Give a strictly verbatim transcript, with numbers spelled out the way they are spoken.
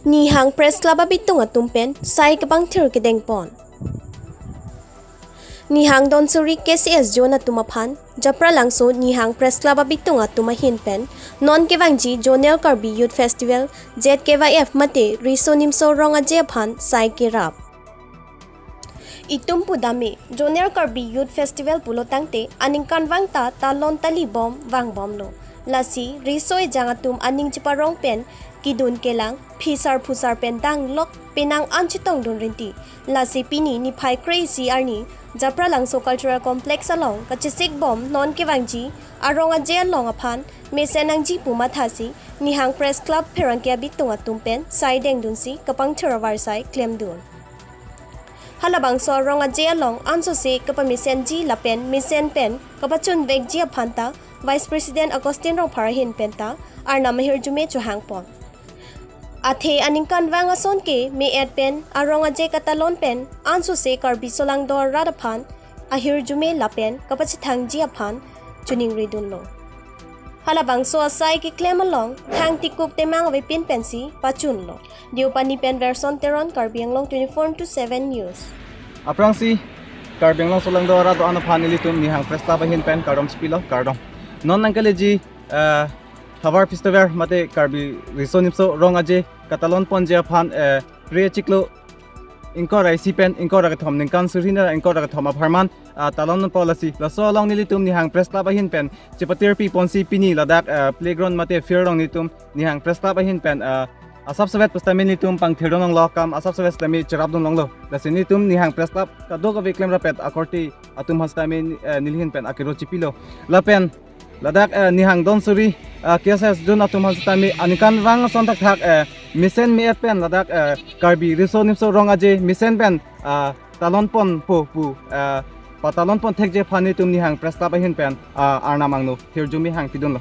Nihang Press Club abitung atum pen sai kepangthir kedengpon. Nihang Donsuri K C S Zone atum aphan Japralangso Nihang Press Club abitung atum ahin pen non kevangji Zonal Karbi Youth Festival, Z K Y F mate Riso Nimso Rong Aje aphan sai kerap. Itum pudame Zonal Karbi Youth Festival pulo tangte aningkanvang ta talon tali bom vangbomlo. Lasi riso ejang atum aning cheparong pen kedun kelang, phisar phusar pen danglok penang an chetongdun rinti. Lasi pini niphai kre-isi arni Japralangso Cultural Complex along kachesik bom non kevangji Arong Aje along aphan mesen nangji pu mathasi Nihang Press Club pherangke abitung atum pen sai dengdunsi kepangthir avarsai klemdun. Halabangso Arong Aje along ansose kepamesenji lapen mesen pen kepachunvekji aphan ta Vice President Augustine Rongphar ahin pen ta Arnam ahirjume chohangpon. Athe aningkanvang ason ke me-et pen Arong Aje katalon pen ansose Karbi solangdo arat aphan ahirjume lapen kapachethangji aphan choningridunlo. Halabangso asai keklem along thang tikuk temang avepin pensi pachunlo. Deopani pen Verson Teron, Karbi Anglong twenty-four into seven News. Aphrangsi Karbi Anglong solangdo arat do-an aphan ilitum Nihang Press Club ahin pen kardom chipilo, kardom. Non nangkeleji, eh, Havar Festival mate Karbi Riso Nimso Rong Aje katalon ponji aphan, eh, pre chiklo ingkoi ra isi pen ingkoi ra kethom ningkan suri hini ra ingkoi ra kethom apharman, ah, talon pon lasi. Laso along nelitum Nihang Press Club ahin pen chepatir piponsi pini ladak, ah, playground mate field along nelitum Nihang Press Club ahin pen, ah, asapsevet pusitame nelitum pangthirdun longlo, kam asapsevet sitame cherapdun longlo. Lasi nelitum Nihang Press Club kadokave klemrapet akorte atum aphan sitame, eh, nelihin pen akero chipilo. Lapen ladak, eh, Nihang Donsuri, eh, K C S Zone atum aphan sitame aningkanvang ason thakthak, eh, mesen me-et pen ladak, eh, Karbi Riso Nimso Rong Aje mesen pen, eh, talon ponpo pu, eh, patalon pon thekji aphan nelitum Nihang Press Club ahin pen, eh, Arnam angno hirjume hangpidunlo.